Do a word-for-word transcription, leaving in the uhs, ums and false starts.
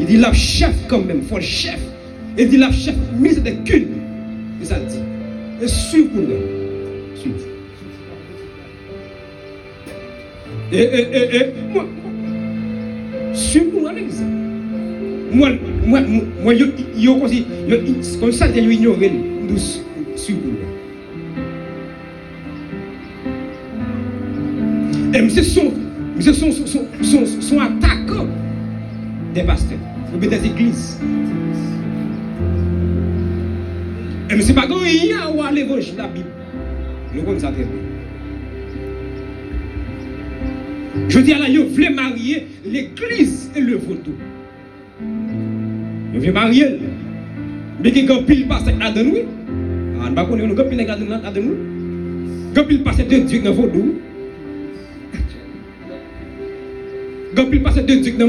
Li di l ap chèf kanmenm, fò l chèf. E li di l ap chèf ministè de kilt. E sa l di. E swiv pou nou. Swiv. E, e, e, e, mwen, swiv pou mwen legliz. Mwen, mwen, mwen, yo, yo konsi, yo, konsi sa yo inyore l. M di w swiv pou mwen. E misye son, misye son, son, son, son, son atakan de pastè. Oubyen de legliz. E misye pa gen anyen a wè levanjil la Bib. Nou konn sa trè byen. Jodi a la, yo vle marye legliz e le vodou. Yo vle marye l. Men gen anpil pastè k ladan l, wi. A, nou pa konnen, nou gen anpil nèg ladan l, ladan l, wi. Gen anpil pastè de Dye k nan vodou, wi. Gen anpil pastè de Dye k nan